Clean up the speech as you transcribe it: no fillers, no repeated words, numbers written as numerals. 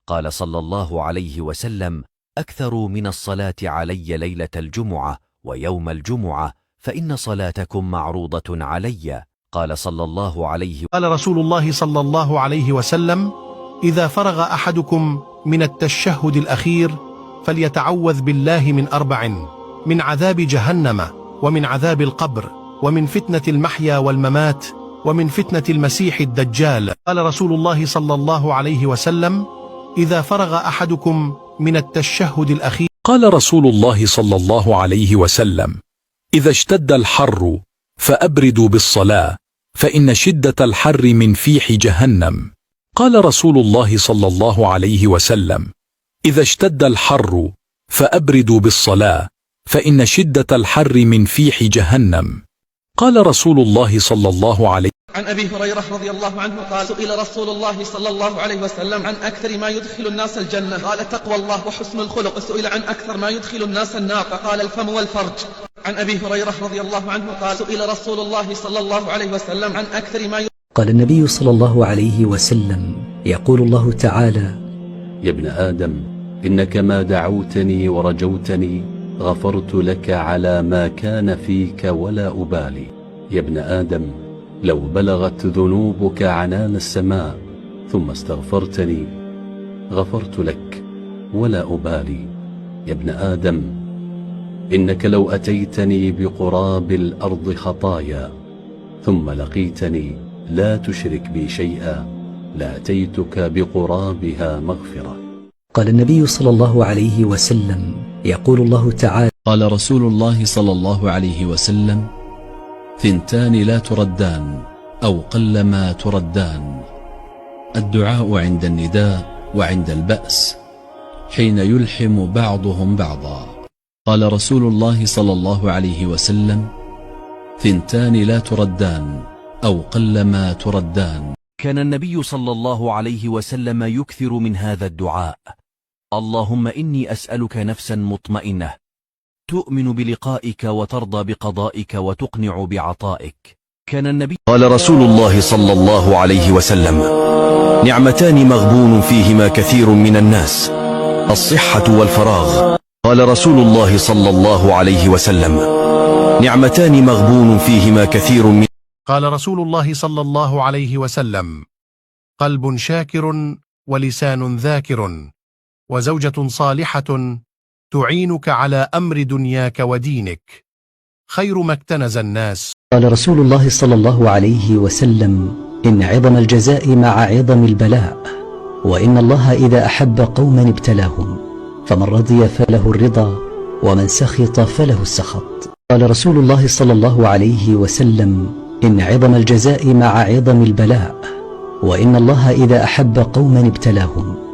قال صلى الله عليه وسلم: أكثروا من الصلاة علي ليلة الجمعة ويوم الجمعة، فإن صلاتكم معروضة علي. قال صلى الله عليه. قال رسول الله صلى الله عليه وسلم: إذا فرغ أحدكم من التشهد الأخير فليتعوذ بالله من أربع: من عذاب جهنم، ومن عذاب القبر، ومن فتنة المحيا والممات، ومن فتنة المسيح الدجال. قال رسول الله صلى الله عليه وسلم: إذا فرغ أحدكم من التشهد الأخير. قال رسول الله صلى الله عليه وسلم: إذا اشتد الحر فأبردوا بالصلاة، فإن شدة الحر من فيح جهنم. قال رسول الله صلى الله عليه وسلم: إذا اشتد الحر فأبردوا بالصلاة، فإن شدة الحر من فيح جهنم. قال رسول الله صلى الله عليه. عن أبي هريرة رضي الله عنه قال: سئل رسول الله صلى الله عليه وسلم عن أكثر ما يدخل الناس الجنة، قال: تقوى الله وحسن الخلق. سئل عن أكثر ما يدخل الناس النار، فقال: الفم والفرج. عن أبي هريرة رضي الله عنه قال: سئل رسول الله صلى الله عليه وسلم عن أكثر ما قال النبي صلى الله عليه وسلم: يقول الله تعالى: يا ابن آدم، إنك ما دعوتني ورجوتني غفرت لك على ما كان فيك ولا أبالي. يا ابن آدم، لو بلغت ذنوبك عنان السماء ثم استغفرتني غفرت لك ولا أبالي. يا ابن آدم، إنك لو أتيتني بقراب الأرض خطايا ثم لقيتني لا تشرك بي شيئا لأتيتك بقرابها مغفرة. قال النبي صلى الله عليه وسلم: يقول الله تعالى: قال رسول الله صلى الله عليه وسلم: ثنتان لا تردان، أو قلما تردان: الدعاء عند النداء وعند البأس، حين يلحم بعضهم بعضا. قال رسول الله صلى الله عليه وسلم: ثنتان لا تردان، أو قلما تردان. كان النبي صلى الله عليه وسلم يكثر من هذا الدعاء: اللهم إني أسألك نفسا مطمئنة تؤمن بلقائك وترضى بقضائك وتقنع بعطائك. كان النبي. قال رسول الله صلى الله عليه وسلم: نعمتان مغبون فيهما كثير من الناس، الصحة والفراغ. قال رسول الله صلى الله عليه وسلم: نعمتان مغبون فيهما كثير من. قال رسول الله صلى الله عليه وسلم: قلب شاكر ولسان ذاكر وزوجة صالحة تعينك على أمر دنياك ودينك، خير ما اكتنز الناس. قال رسول الله صلى الله عليه وسلم: إن عظم الجزاء مع عظم البلاء، وإن الله إذا أحب قوما ابتلاهم، فمن رضي فله الرضا، ومن سخط فله السخط. قال رسول الله صلى الله عليه وسلم: إن عظم الجزاء مع عظم البلاء، وإن الله إذا أحب قوما ابتلاهم.